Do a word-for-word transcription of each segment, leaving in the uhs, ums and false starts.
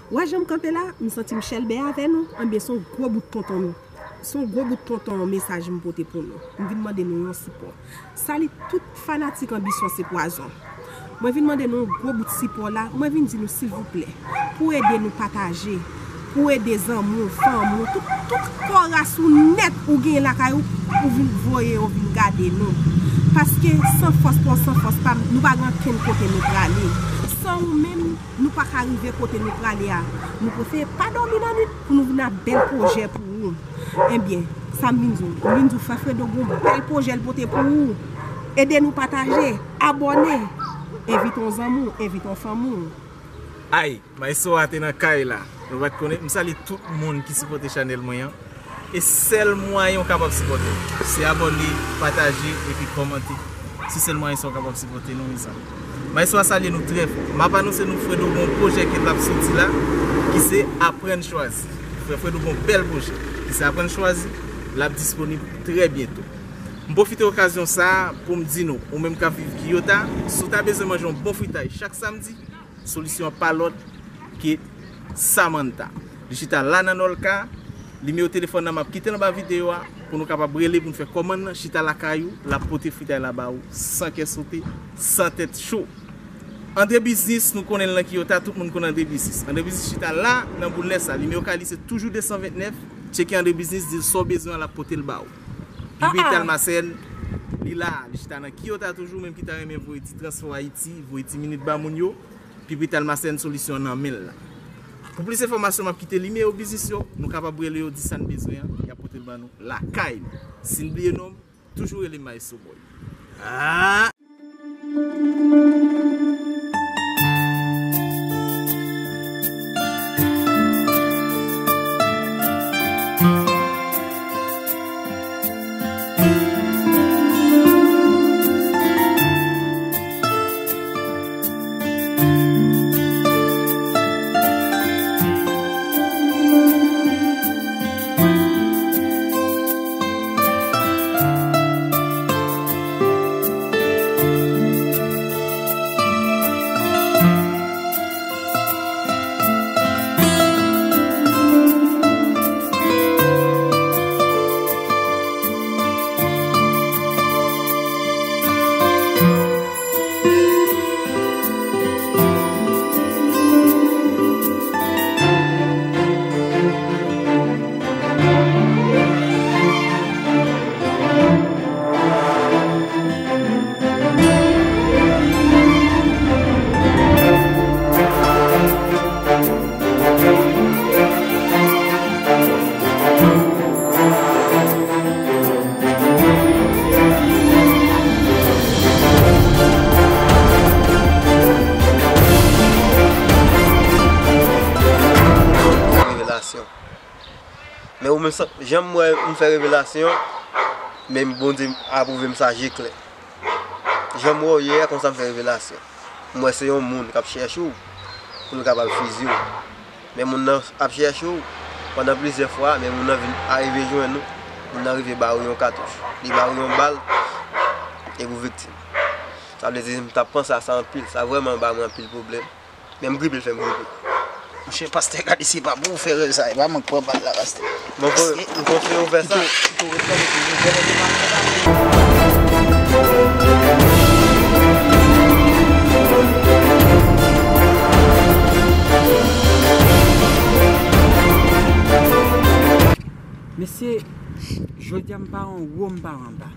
Ou wè jan m kanpe la, m santi m chèlbè avè nou, anben se yon gwo bout tonton, se yon gwo bout tonton mesaj m pote pou nou. M vin mande nou yon sipò. Sali tout fanatik Anbisyon se pwazon. Mwen vin mande nou yon gwo bout sipò la, mwen vin di nou silvouplè, pou ede nou pataje, pou ede zanmi w, fanmi w, tout, tout kò ras ou nèt ou gen lakay ou, ou vin voye yo vin gade nou. Paske san fòs pa w, san fòs pa m, nou pa gen ankenn kote nou prale. San ou menm, nou pa ka rive kote nou prale a. Nou prefere pa dòmi nan nwit pou nou vin ap bèl pwojè pou ou. Ebyen, sa m vin di w, m vin di w frè Fredo gon bèl pwojè l pote pou ou. Ede nou pataje, abòne, envite yon zanmi w, envite yon fanmi w. Ay, Maestro a te nan kay la. Nou pa t konnen, m salye tout moun ki sipòte chanèl mwen an. E sèl mwayen w kapab sipòte m, se abòne, pataje, epi kòmante. Se sèl mwayen sa w kapab sipòte nou, mezanmi. Maestro a salye nou trè fò. M ap anonse nou Fredo gon pwojè ke l ap soti la, ki se Aprann Chwazi. Frè Fredo gon bèl pwojè, ki se Aprann Chwazi, l ap disponib trè byento. M pwofite okazyon sa a pou m di nou, ou menm k ap viv Kiyota, si w ta bezwen manje yon bon fritay chak samdi, solisyon an pa lòt ke Samantha. Li chita la nan Nòlka. Nimewo telefòn nan m ap kite l anba videyo a pou nou kapab rele pou n fè kòmann nan. Chita lakay ou, l ap pote fritay la ba ou san kè sote, san tèt cho. Andre Biznis, nou konnen l nan Kiyota, tout moun konn Andre Biznis. Andre Biznis chita la nan boulnè sa. Nimewo kay li se toujou de san vennèf. Tcheke Andre Biznis, di l sa w bezwen an, l ap pote l ba ou. Pipi Talmasèn, li la, li chita nan Kiyota toujou, menm ki ta renmen voye ti transfò Ayiti, voye ti minit ba moun yo. Pipi Talmasèn solisyon nan men l la. Pou plis enfòmasyon, m ap kite nimewo biznis yo, nou kapab rele yo, di sa n bezwen an, y ap pote l ban nou lakay nou. Si n bliye non m, toujou rele m Maestro Boy. Ah! Revelasyon. Men ou menm, jan m wè m fè revelasyon, men Bondye apwouve m sa je klè. Jan m wè w ye a, konsa m fè revelasyon. M wè se yon moun k ap chèche w pou l kapab fizi w. Men moun nan ap chèche w pandan plizyè fwa, men moun nan vin arive jwenn ou. Moun nan rive ba ou yon katouch. Li ba ou yon bal, epi ou viktim. Sa vle di, m t ap panse a sa anpil. Sa vrèman ba mwen anpil pwoblèm. Men m gripe, l fè m gripe. Monchè, pastè, gade, se pa pou ou fè rèv sa, e pa mwen k pran bal la, pastè. Mwen, m konfye ou fè sa. Mesye, jodi a m pa anwo, m pa anba.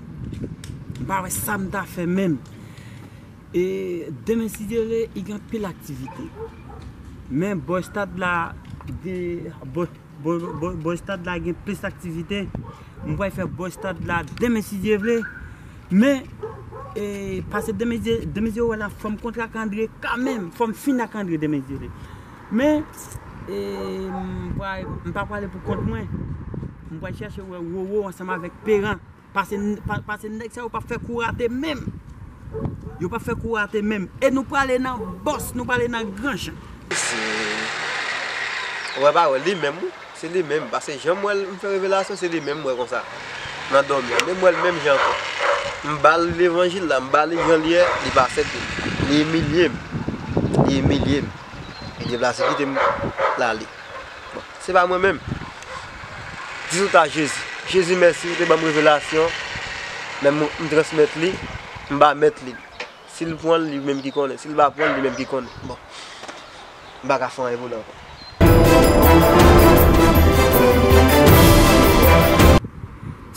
M pa wè sa m ta fè menm. E demen, si Dye vle, i gen anpil aktivite. Men bò estad la, gen, bò, bò, bò, bò estad la gen plis aktivite. M pral fè bò estad la demen, si Dye vle. Men, e, pase demen, Dye, demen, Dye vle, fò m kontre ak Andre kanmenm. Fò m fin ak Andre demen, si Dye vle. Men, e, m pral, m pa prale pou kont mwen. M pral chèche wè Roro ansanm avèk Peran. Pase, pa, pase nèg sa yo p ap fè kou rate menm. Yo p ap fè kou rate menm. E nou prale nan bòs, nou prale nan gran jan. Se, ou wè pa wè, li menm, wi. Se li menm. Pase jan m wè l, m fè revelasyon, se li menm m wè konsa. Nan dòmi an. Men m wè l menm jan ankò. M ba l levanjil la, m ba li jan li ye, li pa aksepte. Li imilye m. Li imilye m. Deplase kite m l ale. Bon, se pa mwen menm. Di tout a Jezi. Jezi, mèsi, ou te ban m revelasyon. Men m, m transmèt li, m ba mèt li. Si l pran l, li menm ki konnen. Si l pa pran l, li menm ki konnen. Bon, m pa ka fè anyen pou li ankò.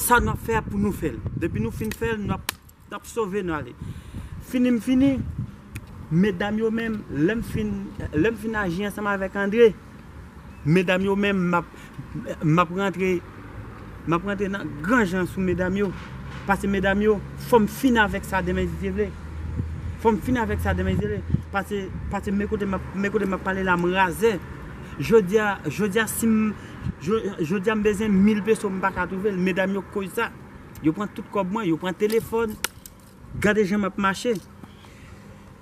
Sa n ap fè a pou nou fè l. Depi nou fin fè l, n ap, n ap sove, n ale. Fini m fini, medam yo menm, lè m fin, lè m fin aji ansanm avèk Andre, medam yo menm, m ap, m ap rantre, m ap rantre nan gran jan sou medam yo. Paske medam yo, fò m fini avèk sa demen si Dye vle. Fò m fini avèk sa demen si Dye vle. Paske, paske men kote m ap, men kote m ap pale la, m razè. Jodi a, jodi a, si m, jo-, jodi a, m bezwen mil peso, m pa ka twouve l. Medam yo k koz sa. Yo pran tout kòb mwen, yo pran telefòn. Gade jan m ap mache.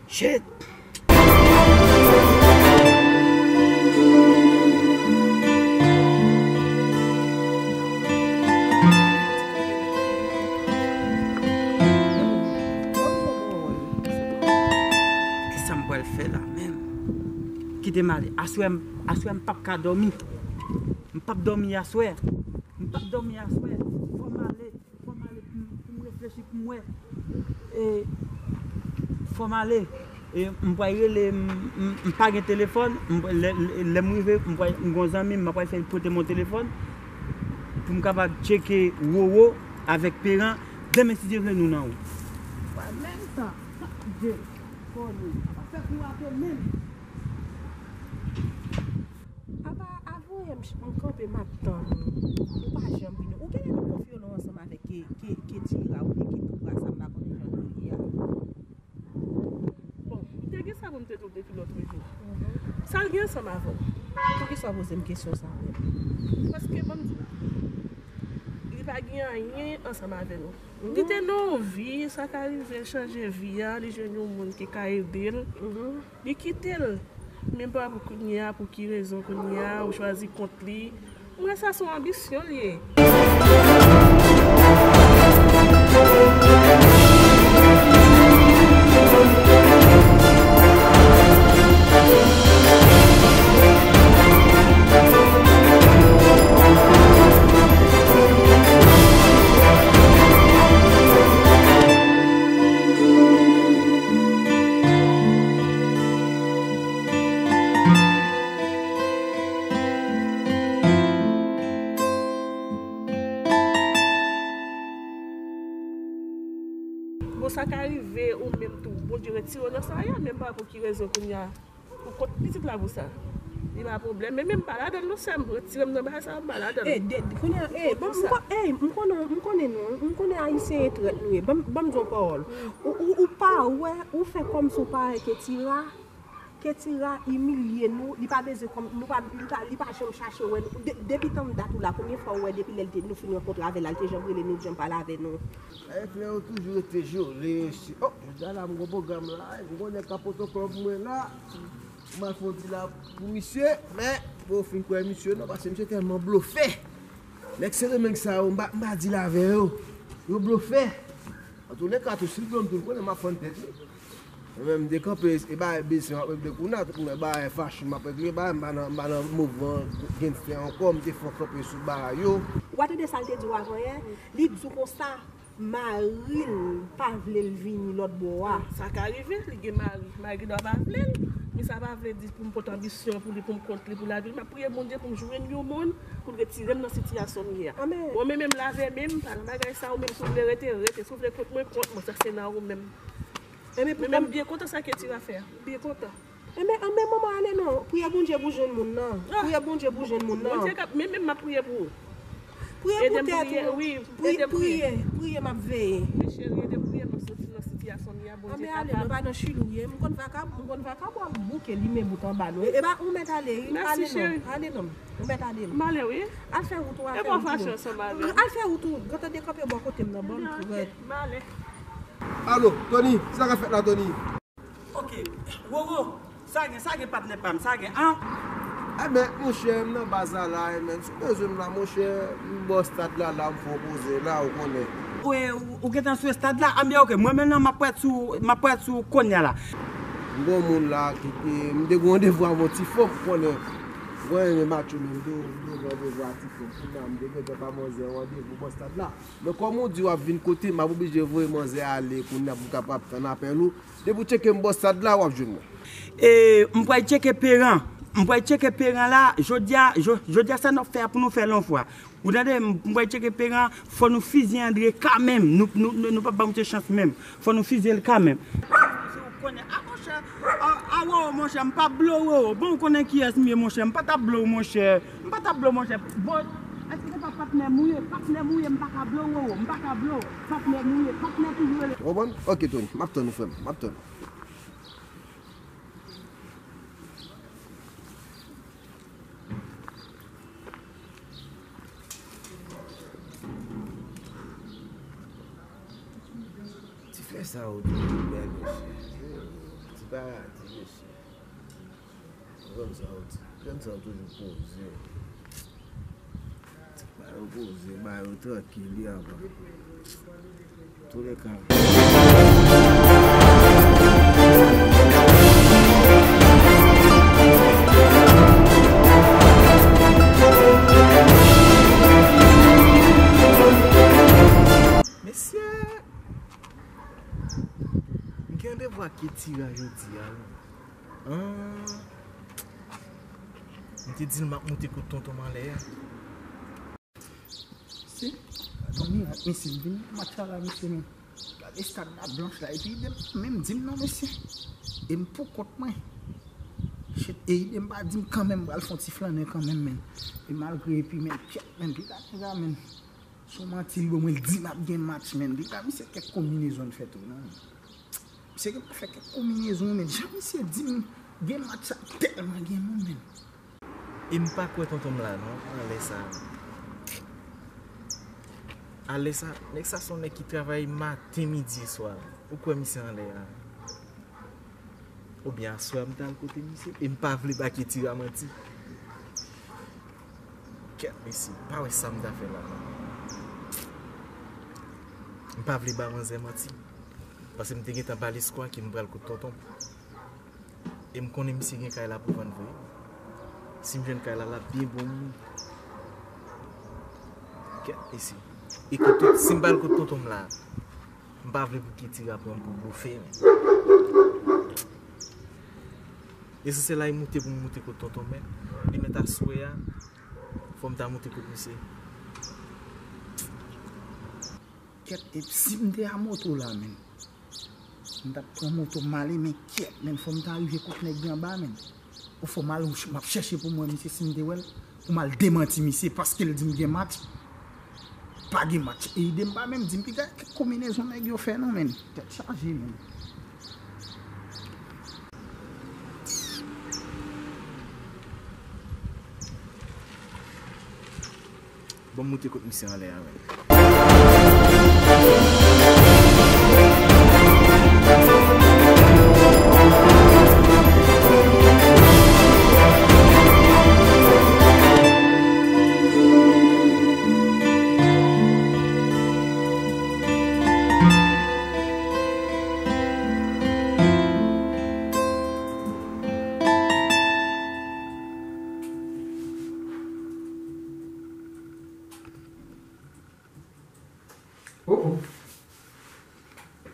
Shit! Kisa m pral fè la menm? Kite m ale. Aswè, m, aswè m p ap ka dòmi. M p ap dòmi aswè. M p ap dòmi aswè. Fò m ale. Fò m ale pou m, pou m reflechi, pou m wè. E, fò m ale. E, m pral rele, m, m, m pa gen telefòn. M, lè, lè, lè m rive, m pral, m gon zanmi m, m ap pral fè l pote m yon telefòn pou m kapab tcheke Roro avèk Peran. Demen, si Dye vle, nou nan wout. Wa, menm tan. Dye, fò nou. Fè kou rate menm. Apa, a voye m ch-, m kanpe, m ap tann ou. Ou pa janm vini. Ou genlè nou konfye w non ansanm avèk Ke, Ke, Ketira oubyen Ketura, sa m pa konnen jan nou ye a. Bon, m te gen sa pou m te di w depi lòt jou. Sa l gen ansanm avè w? Poukisa w poze m kesyon sa a menm? Paske, ban m di w, li pa gen anyen ansanm avè nou. Li te nan yon vi, sa ka rive l chanje vi a, li jwenn yon moun ki ka ede l. Li kite l. Men pa pou kounye a, pou ki rezon kounye a ou chwazi kont li? M wè sa se yon anbisyon l ye. Bon, sa ka rive ou menm tou. Bondye retire w nan sa a, men pa pou ki rezon kounye a. Pou kont pitit la pou sa. Li pa pwoblèm. Men, men m pa ladan l non, sè m. Retire m nan bagay sa yo, m pa ladan l. E, de, kounye a, e, ban m, e, m konnen, m konnen nou, m konnen Ayisyen e trèt nou ye. Ban m, ban m di yon pawòl. Ou, ou, ou pa wè, ou fè kòmsi w pa wè Ketira. Ketira imilye nou, li pa bezwen kòm, nou pa, li pa, li pa janm chache wè nou. De, depi tann dat ou la, konbyen fwa ou wè depi lè l te, nou fin rankontre avè l, l te janm rele nou, janm pale avè nou? E frè yo toujou rete jole, si, o, jodi a la, m gon pwogram la, m gon nèg k ap pote kòb mwen la, m al fè yon ti la pou misye, men, bon, fin kwè misye non, paske misye tèlman blofè. Nèg Sendomeng sa yo, m pa, m pa di l avè yo, yo blofè. Antouleka, tou, si l vle m tou l konnen, m ap fann tèt li. Mwen menm, m te kanpe, e bagay bezwen m ap regle kounye a, tout moun wè bagay fache m ap regle, bagay m pa nan, m pa nan mouvman gen fè ankò, m te fè kanpe sou bagay yo. Ou pa tande sa l te di w avan yè? Li di w konsa, mari l pa vle l vini lòt bò a. Sa ka rive, li gen mari. Mari gendwa pa vle l, men sa pa vle di pou m pote anbisyon pou li, pou m kont li, pou lavi l. M ap priye Bondye pou m jwenn yon moun pou l retire m nan sitiyasyon m ye a. Amèn. Bon, men menm lave men m, pa nan bagay sa yo, menm si w vle rete, rete. Si w vle kont mwen, kont mwen. Sa se nan ou menm. Enben, men, men m byen kontan sa Ketira fè a. M byen kontan. Enben, enben, manman, ale non. Priye Bondye pou jwenn moun nan. Ah. Priye Bondye pou jwenn moun nan. Bondye k ap, men, men m ap priye pou ou. Priye pou tèt ou. Ede m priye, wi. Priye, ede m priye. Priye, priye, m ap veye. Wi, cheri, ede m priye, m ap soti nan sitiyasyon m ye a, Bondye kapab. Anben, ale non, pa nan chilou ye. M konn vakab, m konn vakab w ap bouke li men bout anba nou. E pa, ou mèt ale, wi. Mèsi, cheri. Ale non, ale non. Ou mèt ale. M ale, wi. Al fè wout ou, al fè wout ou. E pa fache ansanm avè m. Al fè wout ou. Gentan dekanpe bò kote m nan, ban m tou rèd. M ale. Alo, Tony, sa k ap fèt la, Tony? Ok. Roro, sa gen, sa gen patnè pa m, sa gen, an? Enben, monchè, m nan baz la la, enben, si w bezwen m la, monchè, m bò estad la la, m fè yon poze la, ou konnen. Ou, ou, ou gentan sou estad la? Anben, ok, mwen menm nan, m ap prèt sou, m ap prèt sou kounye a la. M gen yon moun la ki te, m te gen randevou avè yon ti fanm, ou konnen. Mwen renmen match yo, men m te, m te gen randevou a ti fanm. Kounye a, m te gentan ba manzè randevou bò stad la. Men kòm ou di w ap vin kote m, m ap oblije voye manzè ale kounye a pou m kapab tann apèl ou. Depi w tcheke m bò stad la, w ap jwenn mwen. E, m pral tcheke Peran. M pral tcheke Peran la. Jodi a, jo-, jodi a sa n ap fè a pou nou fè l yon fwa. Ou tande, m, m pral tcheke Peran, fò nou fizye Andre kanmenm. Nou, nou, nou, nou p ap ba misye chans menm. Fò nou fizye l kanmenm. Ou konnen, a monchè, a, a Roro, monchè, m p ap blow Roro. Bon, ou konnen kiyès m ye, monchè. M pa t ap blow, monchè. M pa t ap blow, monchè. Bon, èske se pa patnè m ou ye? Patnè m ou ye, m pa ka blow Roro. M pa ka blow. Patnè m ou ye. Patnè toujou rele. Ou konprann? Ok, Tony. M ap tann ou, frè m. M ap tann ou. Ti flè sa yo toujou bèl, mesye. Ti paradi, mesye. Grann sa yo, grann sa yo toujou poze. Ba yo poze, ba yo trankil, li anvan. Touleka. Mesye, m gen randevou ak Ketira jodi a, wi. Ah. M te di l m ap moute kot tonton m anlè a. Si, nan mirak, mesye, m vin match la, mesye, men. Gade stad la blanch la, epi ide m menm di m non, mesye. E m pou kont mwen. Shit, e ide m pa di m kanmenm, m pral fè yon ti flannen kanmenm, men. E malgre, epi, men, pyèt, men, piga nèg la, men. Son manti, li ban mwen, l di m ap gen match, men. Piga, misye, kèk konbinezon l fè tou, non. Misye gen pou fè kèk konbinezon, men. Jan misye di m gen match sa, tèlman gen moun, men. E m pa kwè tonton m la non, anlè sa. Anlè sa, nèg sa se yon nèg ki travay maten, midi e swa. Ou kwè misye anlè a? Oubyen aswè a m t al kote misye, e m pa vle ba Ketira manti. Kèt mesye, m pa wè sa m ta fè la non. M pa vle ba manzè manti. Paske m te gentan ba l espwa ke m pral kot tonton m. E m konnen misye gen kay la pou vann vre. Si m jwenn kay la, l ap byen bon moun. Kèt mesye. E kot tout, si m pral kot tonton m la, m pa vle pou Ketira pran m pou blofe, men. Esansyèl la, e moute pou m moute kot tonton m, men. Li mèt aswè a, fò m ta moute kot misye. Kèt, e si m te a moto la, men. M t ap pran moto m ale, men kèt, men fò m ta rive kot nèg yo anba, men. Ou fò m al, m ap chèche pou m wè misye si m te wè l, pou m al demanti misye, paske l di m gen match. Pa gen match. E ide m pa menm di m piga kèk konbinezon nèg yo fè non, men. Tèt chaje, men. Bon, m moute kot misye anlè a, men. Oh, oh.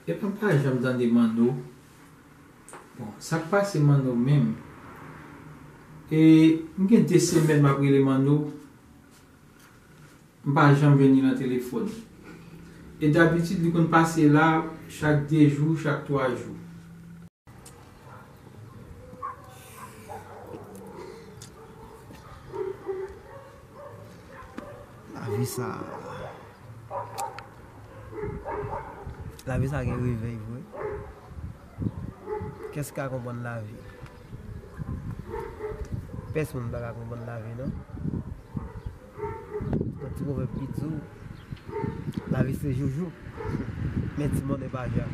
Epa m pa janm tande Manno. Bon, sa k pase Manno menm? E m gen de semèn m ap rele Manno. M pa janm jwenn li nan telefòn. E dabitid, li konn pase la chak de jou, chak twa jou. Lavi sa. Lavi sa gen revèy vre. Kès ka konprann lavi? Pèsonn pa ka konprann lavi, non. Yon ti pwovèb ki di w, lavi se joujou, men ti monnen pa ja.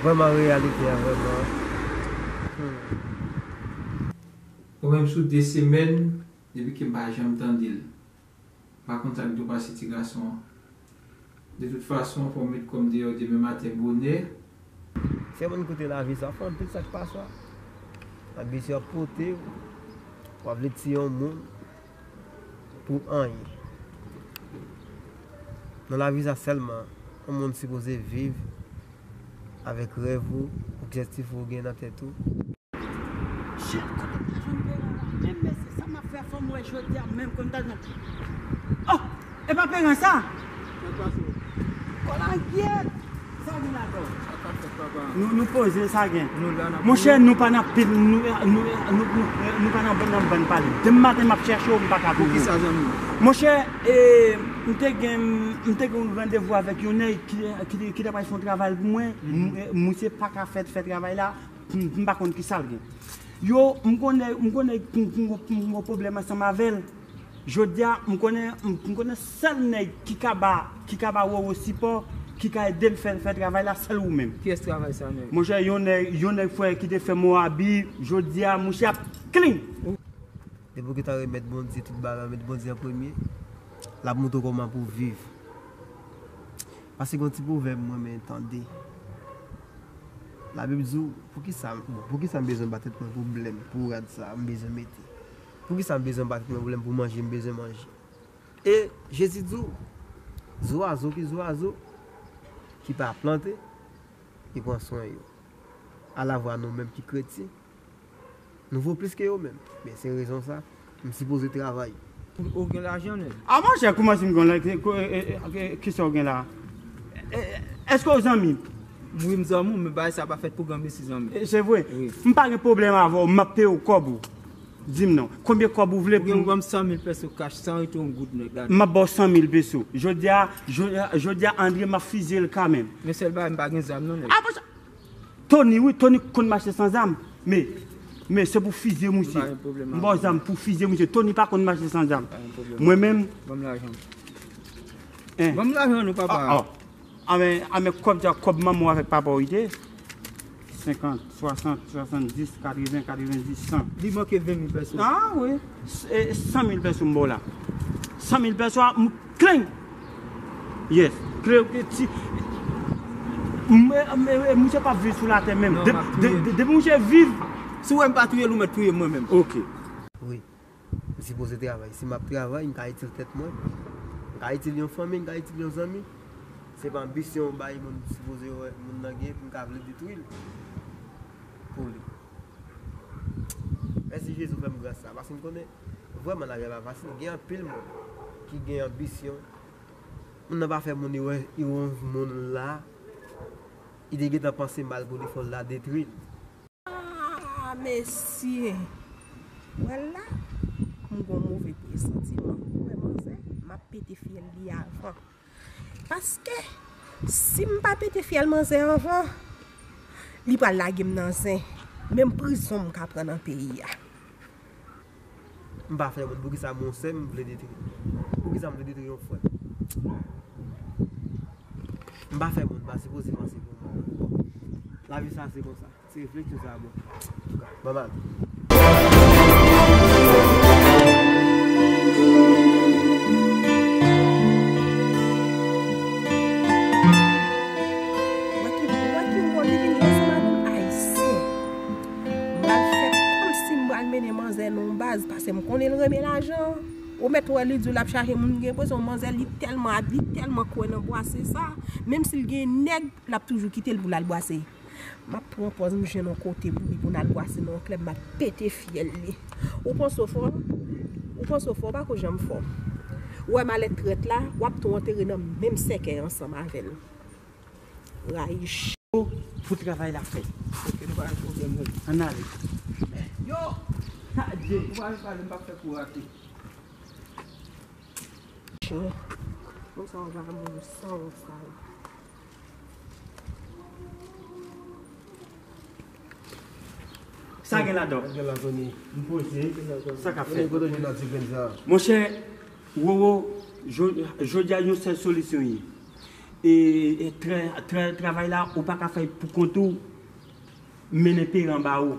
Vrèman reyalite a, vrèman. Hmm. Ou menm sou de semèn, depi ke m pa janm tande l. M pa konn sa k dwe pase ti gason an. De tout fason, fò m met kò m deyò demen maten bonè. Gen moun kote lavi sa, fè anpil sa k pa sa. Anbisyon ap pote w, w ap vle tiye yon moun pou anyen. Nan lavi sa sèlman, yon moun sipoze viv avèk rèv ou, objektif ou gen nan tèt ou. Shit, kote m te jwenn peran an? Men mèsi, sa m ap fè fò m wè jodi a menm kon m ta jwenn. Oh! E pa peran sa? Sa k pase? Kòlangyèt! Sa gen ladan? Sa k ap fèt, papa? Nou, nou poze, sa gen. Nou la, n ap Monchè, nou pa nan pil, nou, nou, nou, nou, nou pa nan, nan bann pale. Demen maten, m ap chèche w, m pa ka twouve w. Poukisa, zanmi? Monchè, e, m te gen, m te gen yon randevou avèk yon nèg ki, ki, ki te pral fè yon travay pou mwen. M, e, misye pa ka fè, fè travay la. M, m pa konn kisa l gen. Yo, m konnen, m konnen m, m, m, m gen pwoblèm ansanm avè l. Jodi a, m konnen, m, m konnen sèl nèg ki ka ba, ki ka ba Roro sipò, ki ka ede l fè, fè travay la, sèl ou menm. Kiyès travay sa menm? Monchè, yon nèg, yon nèg frè ki te fè m yon abi, jodi a, monchè ap clean. Depi w gentan remèt Bondye tout bagay, remèt Bondye an premye, l ap montre w kòman pou w viv. Paske gen yon ti pwovèb mwen renmen tande. Labib di w, poukisa, bon, poukisa m bezwen ba tèt mwen pwoblèm pou rad sa a m bezwen mete? Poukisa m bezwen ba tèt mwen pwoblèm pou manje m bezwen manje? E Jezi di w, zwazo ki zwazo, ki pa plante, li pran swen yo. Alavwa nou menm ki kretyen, nou vo plis ke yo menm. Men se rezon sa, m sipoze travay. Ou, ou gen lajan, nèg? A monchè, kouman si m gen la, ke, ke, e, e, ke, kisa w gen la? E, e, èske w zanmi m? Wi, m zanmi w, men bagay sa pa fèt pou granmesi, zanmi. E, se vre? Wi. M pa gen pwoblèm avè w, m ap peye w kòb ou. Di m non. Konbyen kòb ou vle pou m? Ou gen pou ban m san mil peso kach, san rete yon goud, nèg, gade. M ap ba w san mil peso. Jodi a, jo-, jodi a, Andre, m ap fizye l kanmenm. Men sèl bagay, m pa gen zam, non, nèg. A monchè, Tony, wi, Tony konn mache san zam. Men, men se pou fizye misye. M pa gen pwoblèm avè w. M ba w zam pou fizye misye. Tony pa konn mache san zam. Pa gen pwoblèm. Mwen menm. Ban m lajan m. Hein. Ban m lajan nou, papa. Ah, ah. A men, a men kòb sa, kòb manman w avèk papa w wi te. Senkant, swasant, swasanndis, katreven, katrevendis, san. Li manke ven mil peso. Ah, wi. S-, e, san mil peso m ba w la. San mil peso a, m Kling! Yes. Kling, ti, m, m, m, misye p ap viv sou latè menm. Non, de, m ap de, touye l. De, depi misye viv. Si w wè m pa touye l, ou mèt touye m mwen menm. Ok. Wi. M sipoze travay. Si m ap travay, m ka itil tèt mwen. M ka itil yon fanmi, m ka itil yon zanmi. Se pa anbisyon bay moun sipoze wè moun nan gen pou m ka vle detwi l pou li. Mèsi Jezi, ou fè m gras sa, paske m konnen vrèman lavi a pa fasil. Gen anpil moun ki gen anbisyon. Moun nan pa fè moun li wè, li wè yon moun la, li te gentan panse mal pou li, fò l ta detwi l. Ah, mesye! Ou wè l la? M gon move presantiman. Ou wè manzè? M ap pete fyèl li avan. Paske, si m pa pete fyèl manzè anvan, li pral lage m nan zen. Menm prizon m ka pran nan peyi a. M pa fè moun, poukisa m yon sè m vle detwi? Poukisa m vle detwi yon frè? M pa fè moun, m pa sipoze panse pou moun. Lavi sa se konsa. Se refleksyon sa a bon. Ban m ale. Wè ki, wè ki wòl li vin jwe ansanm avè m, Ayisyen. M pral fè kòmsi m pral mennen manzè nan yon baz, paske m konnen l renmen lajan. Ou mèt wè li di w l ap chache moun, m gen enpresyon manzè li tèlman, li tèlman kwè nan bwase sa, menm si l gen nèg, l ap toujou kite l pou l al bwase. M ap pran pòz m jwenn yon kote pou li, pou n al bwase nan yon klèb, m ap pete fyèl li. Ou panse w fò? Ou panse w fò? Ou pa ko janm fò. Ou wè malè trèt la, w ap tou antere nan menm sèkèy ansanm avè l. Rayi ch. Pou travay la fèt. Ok, nou pa gen pwoblèm, wi. Ann ale. Yo! Adye! Ou pa vin pale, m p ap fè kou rate. Chen. Konsa w va moun san w sa. Sa gen ladan? Sa gen ladan, Tony? M poze. Sa k ap fèt? Tony, kote w jwenn nan ti grenn sa? Monchè, Roro, jo-, jodi a yon sèl solisyon ye. E, e tra-, tra-, travay la, ou pa ka fè l pou kont ou, mennen peran ba ou.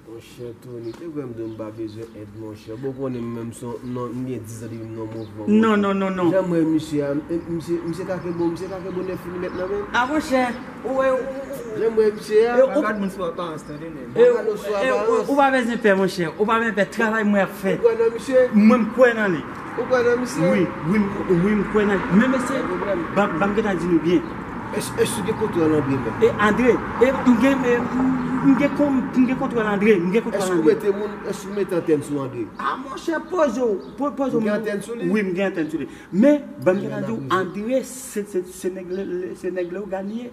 Monchè Tony, te kwè m di w m pa bezwen èd, monchè. Bon, konnen m menm se yon, non, m gen diz an depi m nan mouvman, monchè. Non, non, non, non. Jan m wè misye a, m, misye, misye kake bon, misye kake bon nèf milimèt nan men m. A, monchè, ou wè, ou, ou, Jan m wè misye a. E ou pa gad moun sou aparans, tande, men. E ou pa bezwen pè, monchè. Ou pa bezwen pè. Travay mwen ap fè. Ou kwè nan misye? Mwen, m kwè nan li. Ou kwè nan misye? Wi, wi, wi, m kwè nan li. Men mesye, ban m gentan di nou byen. Èske ou gen kontwòl Andre menm? E Andre, e m gen, m gen kontwòl Andre, m gen kontwòl Andre. Èske ou mete moun, èske ou mete antèn sou Andre? A monchè, poze w, poze w. Ou gen antèn sou li? Wi, m gen antèn sou li. Men, ban m gentan di w, Andre se nèg Leyogàn li ye.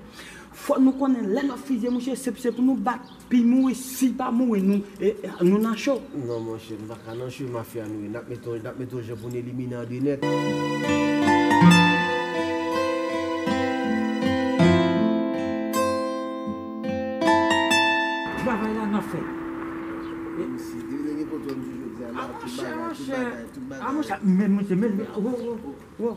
Fò nou konnen lè n ap fizye mouche, se pou nou bat. Pi mouri, si pa mouri, nou, e, nou nan cho. Non, monchè, nou pa ka nan cho, mafya nou ye. N ap mete, n ap mete yon jan pou n elimine Andre nèt. Travay la n ap fè. Si te vle gen kontwòl m toujou di a la, tout bagay, tout bagay, tout bagay. A monchè, men monchè, men, men, wo, wo, wo.